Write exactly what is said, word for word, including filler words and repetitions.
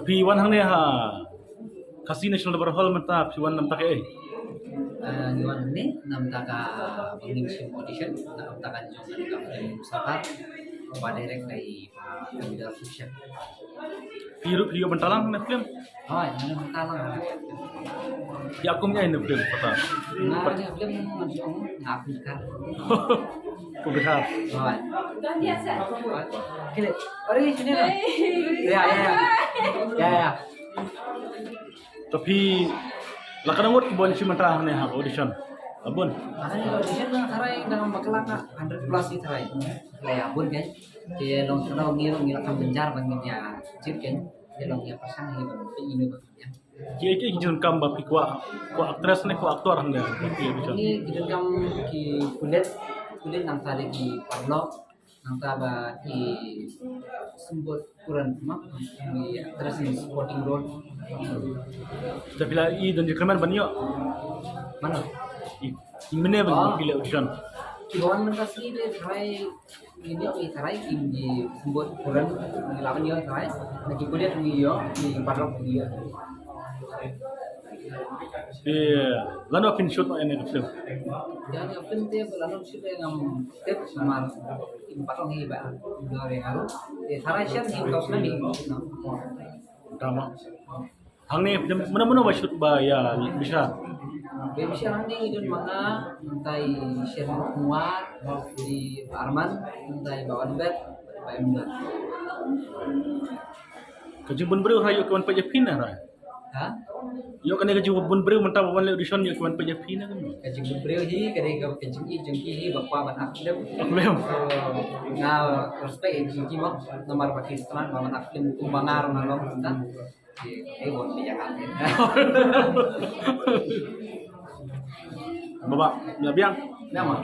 Phi wan hangne ha Khasi National Debate Hall mynta, phi wan namta kaei? Ah, ngi wan hangne namta ka ba ngin shim audition namta ka jong ka film Satar, ba direct da i, ah, Indar Susha. Phi ruh phi ïoh bynta lang na film? Hooid, ngi bynta lang. Ïa kum ïa na film Satar. Nga na film ngan shong nga phi kar. Ko bithar. Hooid. Kile. Are sini na. Ya, ya, ya. Ya, ya. Tapi la ka ngut ki bun shi mynta hangne ha audition. La bun. Hangne audition na tharai dang bakla ka hundred plus i tharai. La ïa bun kan. Te long sano ngi long ngi la kam bynjar ban ngi ïa jit kan. Te long ïa pasang ngi ban ïa inu ban ïa. Ki ki ki jingkam ba phi kwah, kwah actress ne kwah actor hangne. Ki audition. Ngi ki jingkam ki pulit, pulit nangta de ki parlok. Nangta ba i Symbut Kuran ma, i actress in supporting role. Te phi la i don jingkyrmen ban ïoh? Mano? I, i mane ban, oh, phi la audition? Ki wan mynta sngi de tharai i ïoh i tharai i Symbut Kuran i la ban ïoh tharai. Na ki pulit i ïoh, i parlok i ïoh. Te lano phin shoot ïa kane ka film? Ïa kane ka film te lano shoot ïa ngam tip namar in patong hi ba dore haru. Te tharai shen hi tos nami. Drama. Hangne film mano mano ba shoot ba ïa Bishar? Ba Bishar hangne i don ma nga, mynta i Shen Kumar, i Arman, mynta i Bawan Bet, ba Imran. Ka jingbun briew ha ïoh ki wan peit ïa phi ne hynrei? Ha? Ïoh kane ka jingbun briew mynta ba wan leh audition ïoh ki wan peit ïa phi ne? Ka jingbun briew hi ka dei ka jingïeit jong ki hi ba kwah ban act film. Act film. So nga respect ïa ki mo namar ba ki strat ba ban act film kum ba nga ruh nga long mynta. Ki dei ban peit ïa nga. Baba, ïa biang. Ïa ma.